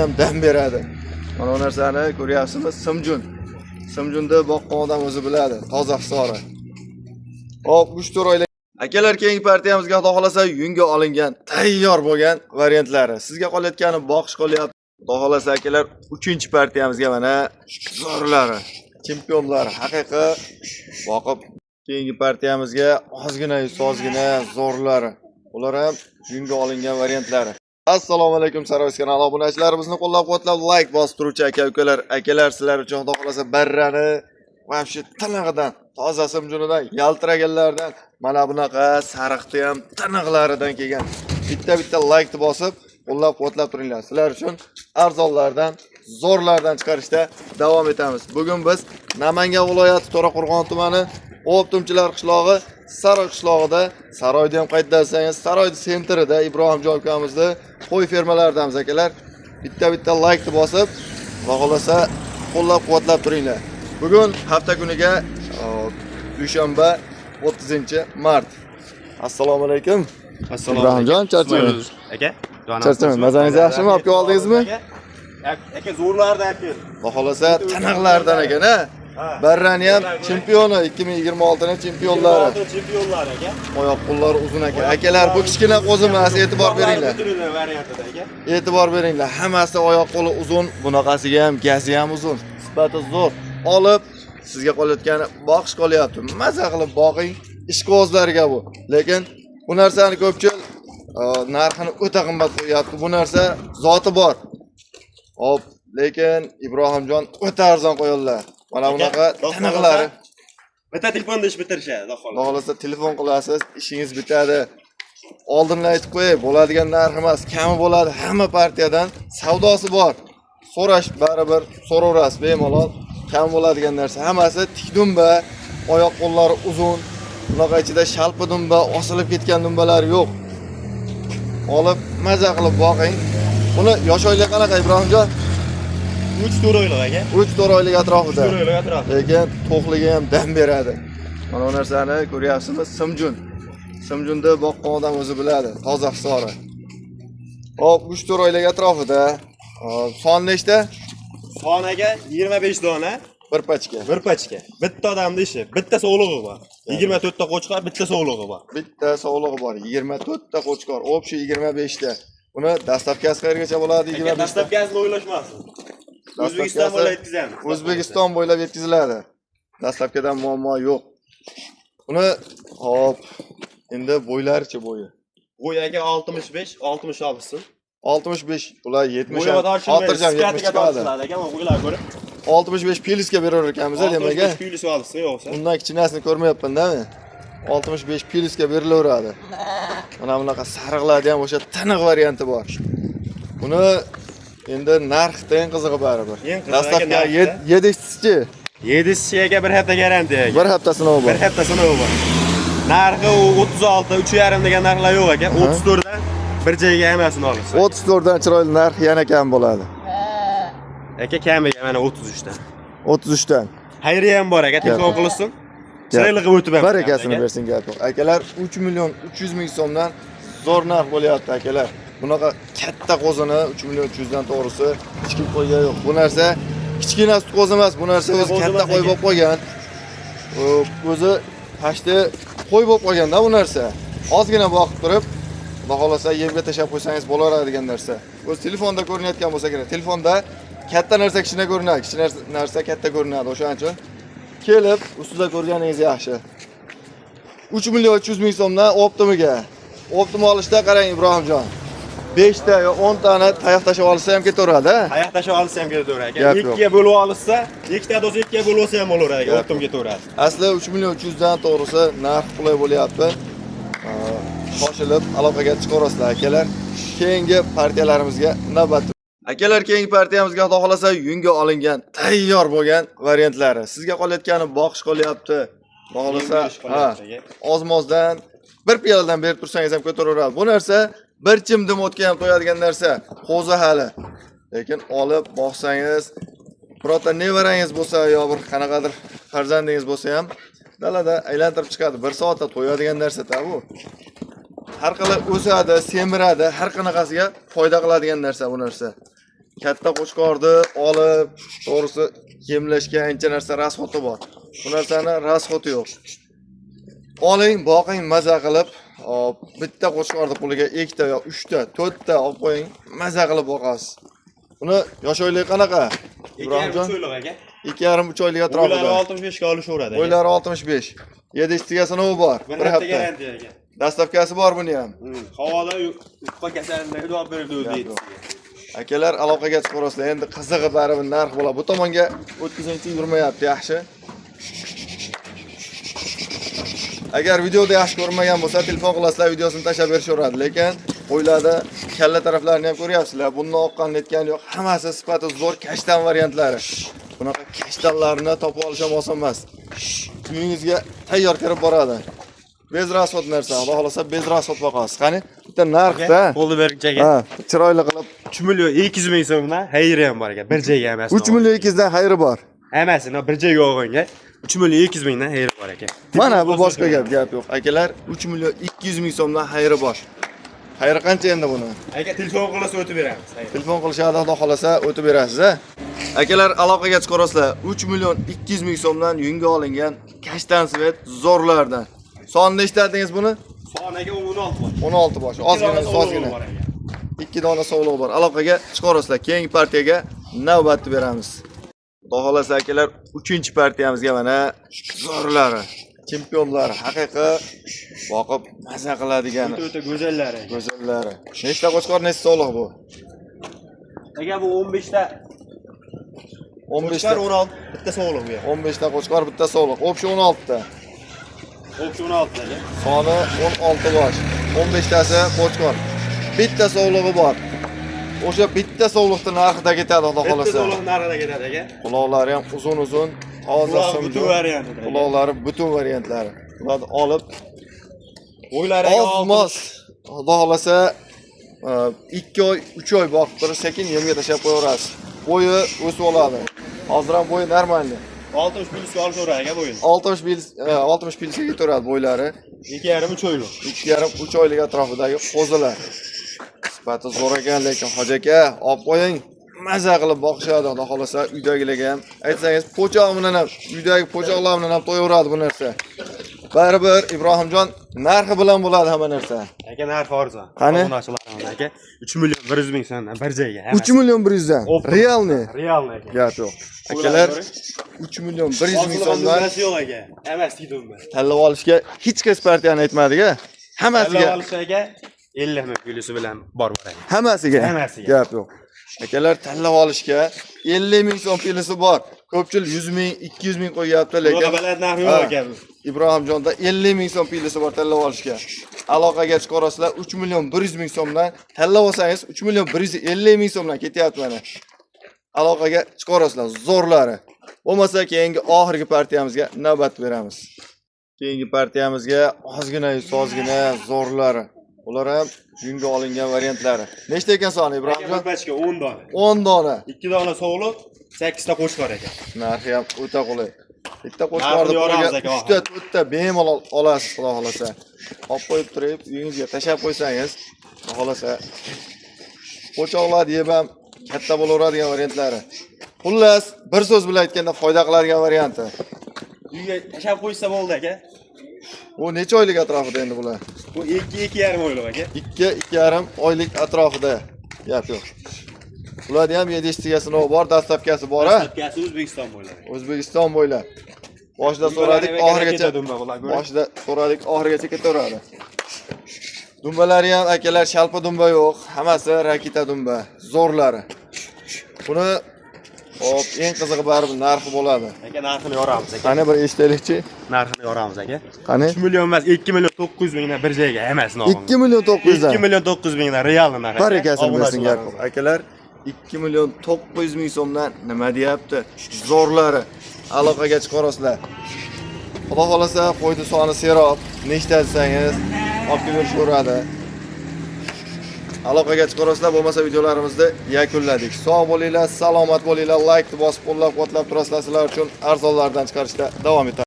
Ham dam beradi. Mana bu narsani ko'ryapsizmi? Simjun. Simjunda boqqan odam o'zi biladi. Toza hisori. Hop, 3-4 oylik. Akalar, keyingi partiyamizga, xudo xolasa, yunga olingan, tayyor bo'lgan variantlari. Sizga qolayotgani boqish qolyapti. Xudo xolasa, akalar, 3-partiyamizga mana zo'rlari, chempionlar haqiqiy boqib, keyingi partiyamizga ozgina ozgina zo'rlari. Ular ham yunga olingan variantlari. Assalomu alaykum, Saroy kanali obunachilarimizni qo'llab-quvvatlab like bosib turuvchi aka ukalar, akalar, sizlar uchun xudo xolasa barrani вообще tinig'idan, toza simjunidan, yaltiraganlardan, mana bunaqa sariqni ham tiniqlaridan kelgan. Bitta-bitta like bosib, qo'llab-quvvatlab turinglar. Sizlar uchun arzonlardan, zo'rlardan chiqarishda davom etamiz. Bugun biz Namangan viloyati To'raqo'rg'on tumani O'ptumchilar qishlog'i, Saroy qishlog'ida, Saroyda ham qayta desangiz, Saroy sentrida Ibrohimjon ukamizni qo'y fermalaridamiz, akalar. Bitta-bitta like bosib, xudo xolasa, qo'llab-quvvatlab turinglar. Bugun hafta kuniga dushanba, 30-mart. Assalomu alaykum. Assalomu. Ibrohimjon, charchamang. Aka. Charchamang. Mazangiz yaxshimi? Olib kelib oldingizmi? Aka, zo'rlardan olib keldim. Xudo xolasa tiniqlardan ekan, ha? Barrani ham chempioni, 2026ning chempionlari. Chempionlar, aka. Oyoq qo'llari uzun ekan. Akalar, bu kichkina qo'zi emas, e'tibor beringlar. Butunlay variantida, aka. E'tibor beringlar. Hammasi oyoq qo'li uzun, bunaqasiga ham gazi ham uzun. Sifati zo'r. Olib, sizga qolayotgani boqish qolyapti. Maza qilib boqing. Ishqibozlarga bu. Lekin bu narsani ko'pchilik narxini o'ta qimmat qo'yapti. Bu narsa zoti bor. Hop, lekin Ibrohimjon o'ta arzon qo'yadilar. Mana bunaqa tiniqlari. Bitta telefonda ish bitirishadi, xudo Xudo xohlasa telefon qilasiz, ishingiz bitadi. Oldindan aytib qo'yay, bo'ladigan narx emas, kami bo'ladi. Hamma partiyadan savdosi bor. So'rash baribir so'raverasiz bemalol. Kam bo'ladigan narsa. Hammasi tik dumba, oyoq qo'llari uzun. Bunaqa ichida shalpi dumba, osilib ketgan dumbalar yo'q. Olib, maza qilib boqing. Buni yosh oylik qanaqa, Ibrohimjon? 3-4 oylik, aka. 3-4 oylik atrofida. 4 oylik atrofida. Lekin to'qligi ham dam beradi. Mana bu narsani ko'ryapsizmi? Simjun. Simjunda boqqan odam o'zi biladi. Toza hisori. Hop, 3-4 oylik atrofida. Hop, son nechta? Son, aka, 25 dona. Bir pachka. Bir pachka. Bitta odamning ishi, bitta sovlig'i bor. 24 ta qo'chqor, bitta sovlig'i bor. Bitta sovlig'i bor. 24 ta qo'chqor, общий 25 ta. Buni доставка si qayergacha bo'ladi Aka, 25 ta? доставка sini o'ylashmasin. O'zbekiston bo'ylab yetkazamiz. O'zbekiston bo'ylab yetkaziladi. Доставка dan muammo yo'q. Buni hop, endi bo'ylarichi, bo'yi? Bo'y, aka, 65, 66. 65, ular 70 Bo'yi ham tortilmaydi, xotirjam 70 sifatiga chiqadi. Tortiladi, aka, qo'ylar ko'rib. 65 plyusga berar ekanmiz, demak, 65 plyus olsin, yo'qsa. Undan kichkinasini ko'rmayapman-da men. 65 plyusga berilaveradi. Mana bunaqa sariqlarni ham o'sha tiniq varianti bor. Buni endi narxda eng qizig'i baribir. Eng qizig'i, aka, Доставка narxda. Yedikchisi. 7 aka, bir hafta garantiya, aka. Bir hafta sinovi bor. Bir hafta sinovi bor. Narxi u 36, 3,5 degan narxlar yo'q, aka. 34 dan bir joyga hammasini olasiz. 34 dan chiroyli narx yana kam bo'ladi. Aka, kamiga mana 33 dan. 33 dan. Xayri ham bor, aka, telefon Gap. qilsin. Chiroyli qilib o'tib ham. Barakasini bersin, gap yo'q. Akalar, 3 million 300 ming so'mdan zo'r narx bo'lyapti, akalar. Bunaqa katta qo'zini 3 million 300 dan, to'g'risi, hech kim qo'ygan yo'q. Bu narsa kichkina sut qo'zi emas, bu narsa o'zi Qo'zi katta emas, qo'y aka. bo'lib qolgan. O'zi pashti qo'y bo'lib qolganda bu narsa. Ozgina boqib turib, xudo xolasa, yemga tashlab qo'ysangiz bo'laveradigan narsa. O'zi telefonda ko'rinayotgan bo'lsa kerak. Telefonda katta narsa kichkina ko'rinadi, kichkina narsa katta ko'rinadi. O'shaning uchun kelib ustida ko'rganingiz yaxshi. 3 million 300 ming so'mdan оптом iga. Оптом olishda qarang, Ibrohimjon. 5 ta yo 10 tani tayoq tashlab olsa ham ketaveradi, a? Tayoq tashlab olsa ham ketaveradi, aka. Gap yo'q. Ikkiga bo'lib olsa, ikkita do'st ikkiga bo'lib olsa ham bo'laveradi, aka. Gap Оптом ketaveradi. Asli 3 million 300 dan, to'g'risi, narx qulay bo'lyapti. Shoshilib aloqaga chiqaverasizlar, akalar. Keyingi partiyalarimizga navbat. Akalar, keyingi partiyamizga, xudo xolasa, yunga olingan, tayyor bo'lgan variantlari. Sizga qolayotgani boqish qolyapti. Xudo xolasa, ha, ozmozdan bir piyoladan berib tursangiz ham ko'taraveradi. Bu narsa bir chimdim o'tga ham to'yadigan narsa. Qo'zi hali. Lekin olib boqsangiz, birorta nevarangiz bo'lsa yo bir qanaqadir farzandingiz bo'lsa ham dalada aylantirib chiqadi. Bir soatda to'yadigan narsa-da bu. Har xil o'sadi, semiradi, har qanaqasiga foyda qiladigan narsa bu narsa. Katta qo'chqorni olib, to'g'risi yemlashga ancha narsa расход i bor. Bu narsani расход i yo'q. Oling, boqing, maza qilib, hop, bitta qo'chqorni puliga ikkita yo uchta, to'rtta olib qo'ying, maza qilib boqasiz. Buni yosh oyligi qanaqa? Ibrohimjon, 2,5 oylik aka. 2,5-3 oylik Bo'ylari atrofida. 65 ga olishaveradi. Bo'ylari 65. Yedishtiga sinovi bor. Bir Bir hafta hafta. garantiya aka. Доставка si bor buni ham. Havoda yuqqa kasalliklarga javob berdi o'zi Gap yo'q. yetisiga. Akalar, aloqaga chiqaverasizlar. Endi qizig'i baribir narx bo'ladi. Bu tomonga o'tkazingchi yurmayapti yaxshi. Agar videoda yaxshi ko'rinmagan bo'lsa, telefon qilasizlar, videosini tashlab berishaveradi. Lekin qo'ylarda kalla taraflarini ham ko'ryapsizlar. Bundan oqqan netgani yo'q. Hammasi sifati zo'r kashtan variantlari. Bunaqa kashtanlarni topib olish ham oson emas. Uyingizga tayyor kirib boradi. Без расход narsa. Xudo xolasa без расход boqasiz. Qani, bitta narxda. Qo'lni berguncha aka. Ha, chiroyli qilib 3 million 200 ming so'mdan xayri ham bor aka. Bir joyga emas. 3 million 200 dan xayri bor. Hammasini bir joyga olganga 3 million 200 mingdan xayri bor aka. Mana bu boshqa gap, gap yo'q. Akalar, 3 million 200 ming so'mdan xayri bor. Xayri qancha endi buni? Aka, telefon qilsa o'tib beramiz. Telefon qilishadi, xudo xolasa o'tib berasiz, a? Akalar, aloqaga chiqarasizlar. 3 million 200 ming so'mdan yunga olingan kashtan svet zo'rlardan. Son nechta dedingiz buni? Son aka 16 bor. 16 bosh. Ozgina, ozgina. 2 dona sovliq bor. Aloqaga chiqarasizlar. Keyingi partiyaga navbatni beramiz. Xudo xolasa akalar, 3-partiyamizga mana zo'rlari, chempionlari, haqiqiy boqib maza qiladigani, O'ta go'zallari. go'zallari. Nechta qo'chqor, nechta sovliq bu? Aka, bu 15 ta 15 ta. 16 bitta sovliq bu. 15 ta qo'chqor, bitta sovliq. Общий 16 ta. Общий 16 aka. Soni 16 bosh. 15 tasi qo'chqor. Bitta sovlig'i bor. O'sha bitta sovliqni narxida ketadi, xudo Bitta xolasa. sovliq narxida ketadi aka. Quloqlari ham uzun-uzun, toza Quloq simjon. butun variantida. Quloqlari butun variantlari. Ularni olib Bo'ylari aka oz-moz, xudo xolasa 2 oy, 3 oy boqib turib, sekin yemga tashlab qo'yaverasiz. Bo'yi o'sib oladi. Hozir ham bo'yi нормальный. 60 plyusga olishaveradi aka bo'yini. 60 bil, 60 plyusga ketaveradi bo'ylari. 2,5 3 oylik. 2,5-3 oylik atrofidagi qo'zilar. Sifati zo'r ekan, lekin hoji aka, olib qo'ying. Maza qilib boqishadi, xudo xolasa uydagilarga ham aytsangiz, po'choq bilan ham, uydagi po'choqlar bilan ham to'yaveradi bu narsa. Baribir Ibrohimjon narxi bilan bo'ladi hamma narsa. Aka, narxi arzon. Qani? Obunachilarimiz aka 3 million 100 ming so'mdan bir joyga. 3 million 100 dan. Оптом. Реальный. Реальный aka. Gap yo'q. Akalar, 3 million 100 ming so'mdan Dumbasi yo'q aka. Hammasi dumba. tanlab olishga hech qaysi partiyani aytmadik a. Hammasiga, Tanlab olish aka 50 ming plyusi bilan bor aka. hammasiga. Hammasiga. Gap yo'q. Akalar, tanlab olishga 50 ming so'm plyusi bor. Ko'pchilik 100 ming, 200 ming qo'yyapti, Bunaqa lekin baland narxi yo'q Ha. aka. Ibrohimjonda 50 ming so'm plyusi bor tanlab olishga. Aloqaga chiqarasizlar 3 million 100 ming so'mdan tanlab olsangiz 3 million 150 ming so'mdan ketyapti mana. Aloqaga chiqarasizlar zo'rlari. Bo'lmasa keyingi oxirgi partiyamizga navbat beramiz. Keyingi partiyamizga ozgina ozgina zo'rlari. Ular ham yunga olingan variantlari. Nechta ekan soni Aka, bir Ibrohimjon? pachka 10 dona. 10 dona. 2 dona sovliq, 8 ta qo'chqor aka. Narxi ham o'ta qulay. Bitta Narxini qo'chqorni yoramiz puliga aka, 3 ta, 4 ta bemalol olasiz, xudo xolasa. Olib qo'yib turib, uyingizga tashlab qo'ysangiz, xudo xolasa po'choqlar yeb ham katta bo'laveradigan variantlari. Xullas, bir so'z bilan aytganda foyda qiladigan varianti. Uyga tashlab qo'ysa bo'ldi aka. Bu necha oylik atrofida endi bular? Bu 2 2,5 oylik aka. 2 2,5 oylik atrofida. Gap yo'q. Ularni ham yedishtiga sinov bor, доставка si bor, ha? Доставка si O'zbekiston bo'ylab. O'zbekiston bo'ylab. Boshida so'radik, oxirigacha dumba bular ko'ring. Boshida so'radik, oxirigacha ketaveradi. Dumbalari ham akalar shalpa dumba yo'q, hammasi raketa dumba, zo'rlari. Buni hop, eng qizig'i baribir narxi bo'ladi. Aka, narxini yoramiz aka. Qani bir eshitaylikchi. Narxini yoramiz aka. Qani? 3 million emas, 2 million 900 mingdan bir joyga hammasini olgan. 2 million 900 dan. 2 million 900 mingdan real narx. Barakasini bersin gap yo'q. Akalar, 2 million 900 ming so'mdan nima deyapti? Zo'rlari. Aloqaga chiqarasizlar. Xudo xolasa qo'ydi soni serob, nechta desangiz olib kelib berishaveradi. Aloqaga chiqarasizlar, bo'lmasa videolarimizni yakunladik. Sog' bo'linglar, salomat bo'linglar, laykni bosib qo'llab-quvvatlab turasizlar, sizlar uchun arzonlardan chiqarishda davom etamiz.